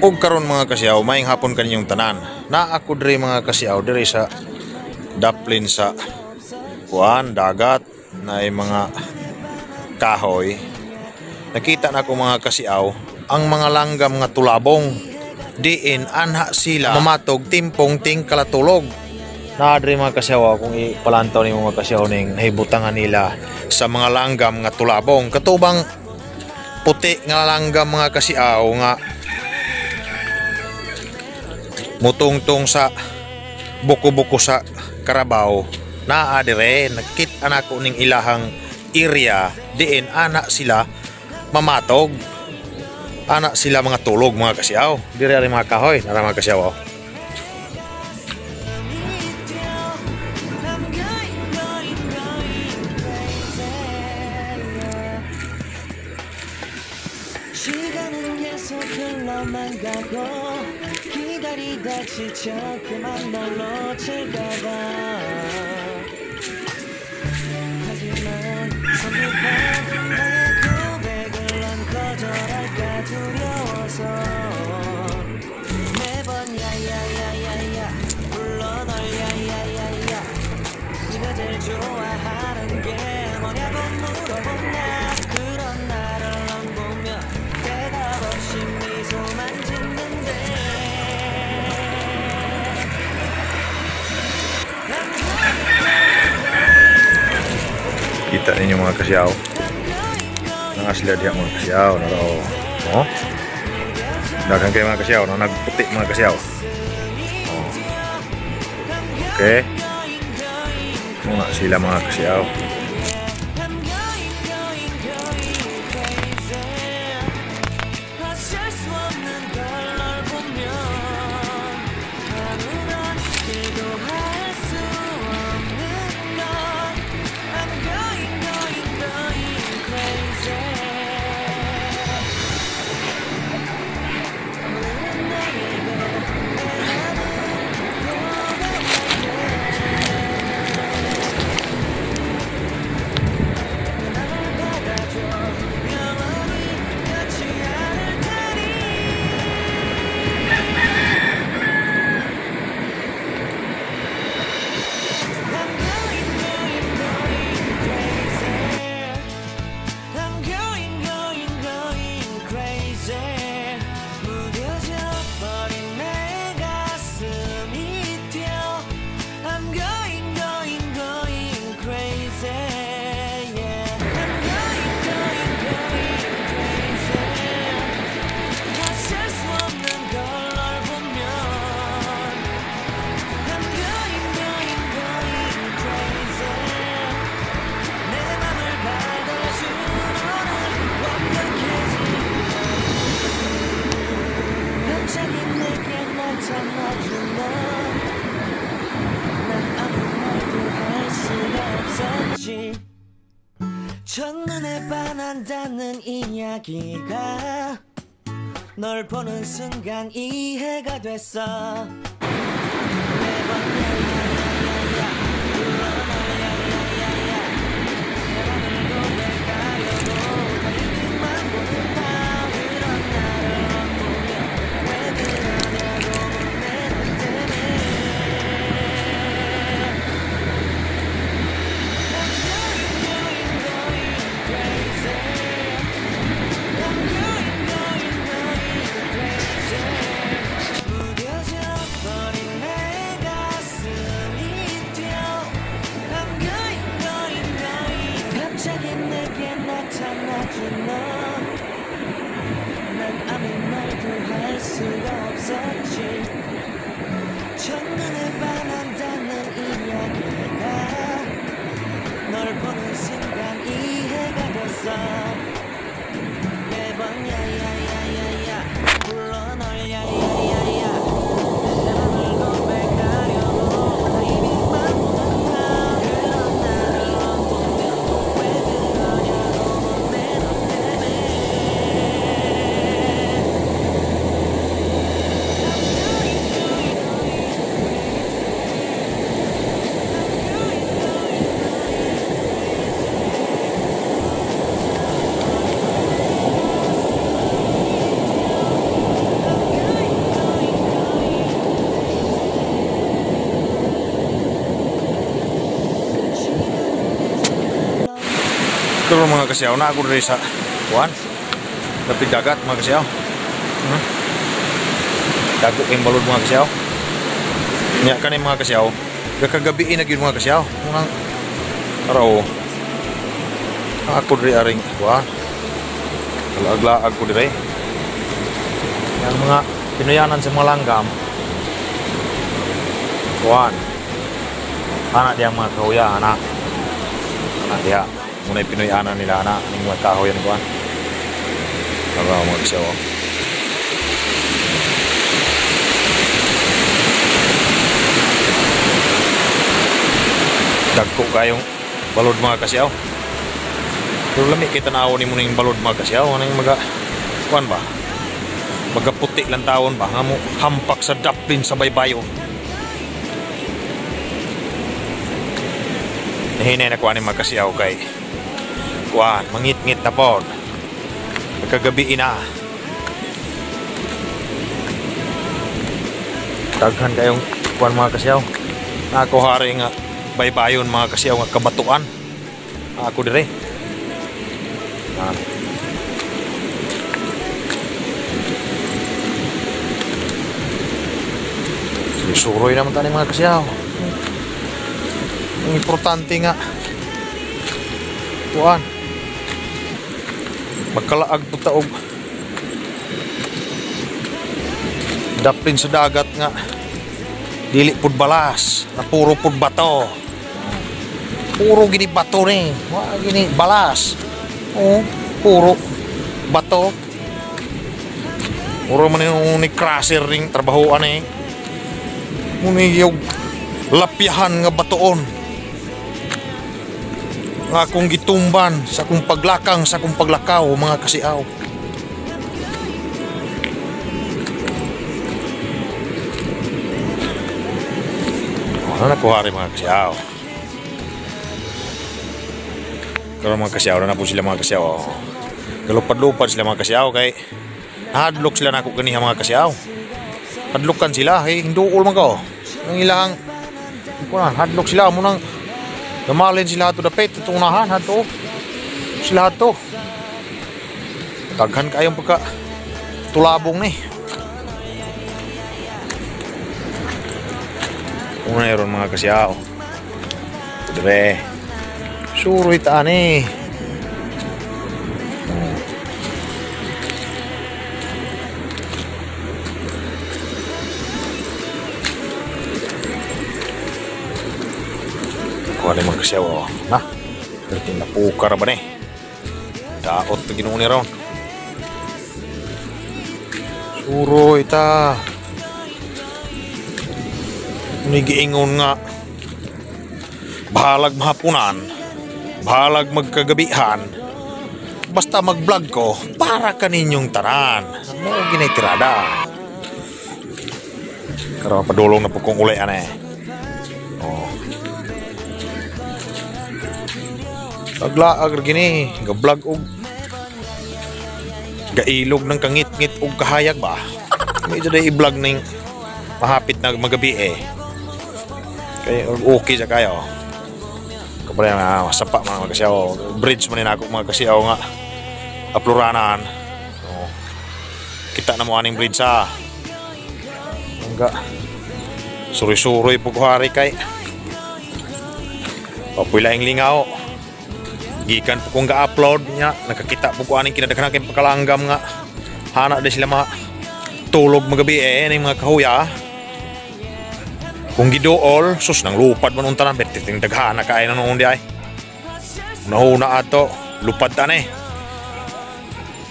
Ug karon, mga kasiyaw, maayong hapon kaninyong tanan. Naa ako diri, mga kasiyaw, diri sa daplin sa kuan dagat na ay mga kahoy. Nakita na ko, mga kasiyaw, ang mga langgam nga tulabong. Diin anha sila mamatog timpong ting kalatulog. Naa diri, mga kasiyaw, kung ipalantaw nimo, mga kasiyaw, ning nahibutangan nila sa mga langgam nga tulabong. Katubang puti nga langgam, mga kasiyaw, nga mutungtong sa buko-buko sa karabaw, naa dire. Nakita nako ning ilahang area diin ana sila mamatog, ana sila mga tulog, mga kasiyaw, dire ari mga kahoy nara, mga kasiyaw, oh. I'm going, going, going crazy. 시간은 계속 흘러만 가고 기다리다 지쳐 그만 널 놓칠까봐. 하지만 성급한 나의 고백을 넌 거절할까 두려워서 매번 야야야야야 불러 널 야야야야. 네가 제일 좋아하는 게 뭐냐고 물어본 나. 그런 나를 넌 보며 대답 없이 미소만 짓는데. I'm Kita ninyo, mga kasiyaw, naa sila diha, mga kasiyaw, nara oh. Oh, daghan kay, mga kasiyaw, no, nagputi, mga kasiyaw, oh. Okay, muna sila, mga kasiyaw. I'm going, going, going crazy. 어쩔 수 없는 걸 널 보면 아무런 일도 할 수 없는 걸. I'm going, going, going crazy. 오늘은 너에게 내 맘을 고백할게. 내 맘을 받아줘. 영원히 변치 않을 테니. I'm going, going, going crazy. I'm going, going, going crazy. 무뎌져 버린 내 가슴이 뛰어. I'm going, going, going crazy. Yeah. I'm going, going, going crazy. 어쩔 수 없는 걸 널 보면 I'm going, going, going crazy. 내 맘을 받아준 오늘 완벽해진. 갑자기 내게 나타나준 너. 난 아무 말도 할 수가 없었지. 첫눈에 반한다는 이야기가 널 보는 순간 이해가 됐어. 매번 야야야야야 불러 널 야야야야. 내 맘을 고백하려고 타이밍만 보는 나. 그런 나를 넌 보며 왜 그러냐고 묻네. 너 때문에. I'm going, going, going crazy. I'm going, going, going crazy. 무뎌져 버린 내 가슴이 뛰어. I'm going, going, going. 갑자기 내게 나타나준 너. 난 아무 말도 할 수가 없었지. 첫눈에 반한다는 이야기가 널 보는 순간 이해가 됐어. 매번 야야야야야 불러 널 야야야야. 내 맘을 고백하려고 타이밍만 보는 나. 그런 나를 넌 보며 왜 그러냐고 묻네. 너 때문에. I'm going, Pero mga kasiyaw, na ako diri sa kuan. Dapit dagat mga kasiyaw. Dago kayong balod mga kasiyaw. Nya kani mga kasiyaw, gakagabi na gyud mga kasiyaw. Unang araw. Ako diri aring kuan. Laag-laag ko diri. Yang mga Pinoyanan sa mga langgam. Kuan. Ana diya mga kahuya, ana. Ana diya. Muna Pinoyanan nila, ana. Ning mga kahoy yan, kuan. Araw mga kasiyaw. Dagko kayong balod mga kasiyaw. Pero lami kita tanaw ni mo ning balod mga kasiyaw. Anong maga, kuan ba? Magaputi lang taon ba? Nga mo hampak sa daplin sa baybayon. Nahinay na kuan ni mga kasiyaw kay kuan, mangit-ngit na pod. Magkagabi na. Daghan kayong kuan mga kasiyaw. Nako hari nga baybayon mga kasiyaw nga kabatuan. Ako dire. Ah. Suroy naman tayo mga kasiyaw. Ang importante nga kuan, magkalaag po taog daplin sa dagat nga dili pud balas, na puro pud bato. Puro gini bato ni, wa gini balas. Oh, puro bato. Puro man yung ni crusher ring trabahoan eh. Muni yung lapyahan nga batoon nga akong gitumban sa akong paglakang, sa akong paglakaw mga kasiaw. Ano na kuhari mga kasiaw? Pero mga kasiaw na po sila mga kasiaw. Galupad-lupad sila mga kasiaw kay hadlok sila nako ganiha mga kasiaw. Hadlokan sila, hey, hinduol man ko. Ang ilang kuan, hadlok sila munang gamalin sila ato dapit tunahan hadto. Sila ato. Daghan kayong pagka tulabong ni. Una ron mga kasiyaw. Dire. Suroy ta ani. Kuha ni mga kasiyaw, oh. Na, perting napukar ba ni? Daot na Ginoo ni ron. Suroy ta. Nigiingon nga bahalag mahapunan, bahalag magkagabihan, basta mag-vlog ko para kaninyong tanan. Mo ginay tirada. Karon padulong na po kong uli ane. Oh. Paglaag gini, ga-vlog og gailog ng kangit-ngit og kahayag ba. Medyo day i-vlog ning mahapit na magabi eh. Kaya okay sa kayo. Kapag na sapa mga kasiyaw, bridge man ni ako mga kasiyaw nga apluranan. Oh. Kita na mo aning bridge sa. Hangga suroy-suroy po ko hari kay. Papuy laing lingaw. Gikan po kong ga-upload niya, nakakita po ko aning kinadaghan kay pagkalanggam nga hana di sila ma tulog magabi eh ning mga kahuya. Kung giduol, sus nang lupad man untanan, bertiting daghana kaay na noon di ay. Nahuna ato, lupad ta ni.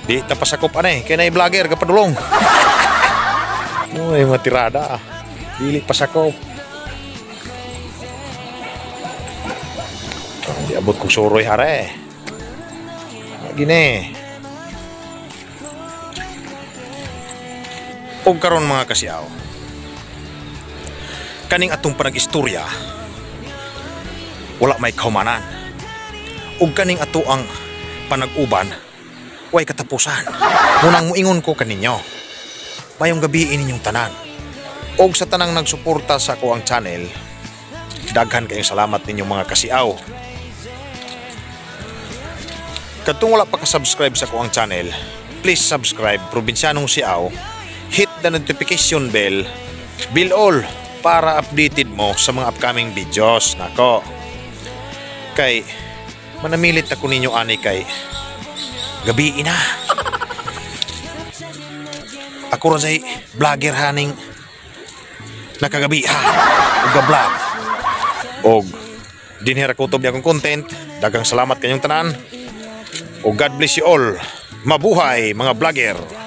Di ta pasakop ane, kay nay vlogger kapadulong. Uy, mga tirada. Dili pasakop. Di abot kong suroy hare. Gini. Og karon mga kasiyaw, kaning atong panag-istorya wala may kahumanan. Og kaning ato ang panag-uban way katapusan. Munang muingon ko kaninyo, mayong gabi ninyong tanan. Og sa tanang nagsuporta sa ako ang channel, daghan kayong salamat ninyong mga kasiaw. Katong wala pa ka-subscribe sa akoang channel, please subscribe, Probinsyanong Siaw. Hit the notification bell, bell all, para updated mo sa mga upcoming videos nako. Kay manamilit ako ninyo ani kay gabi na. Ako ra say vlogger haning nakagabi ha ug vlog. Og dinhi ra kutob akong content. Daghang salamat kanyong tanan. O God bless you all. Mabuhay, mga vlogger.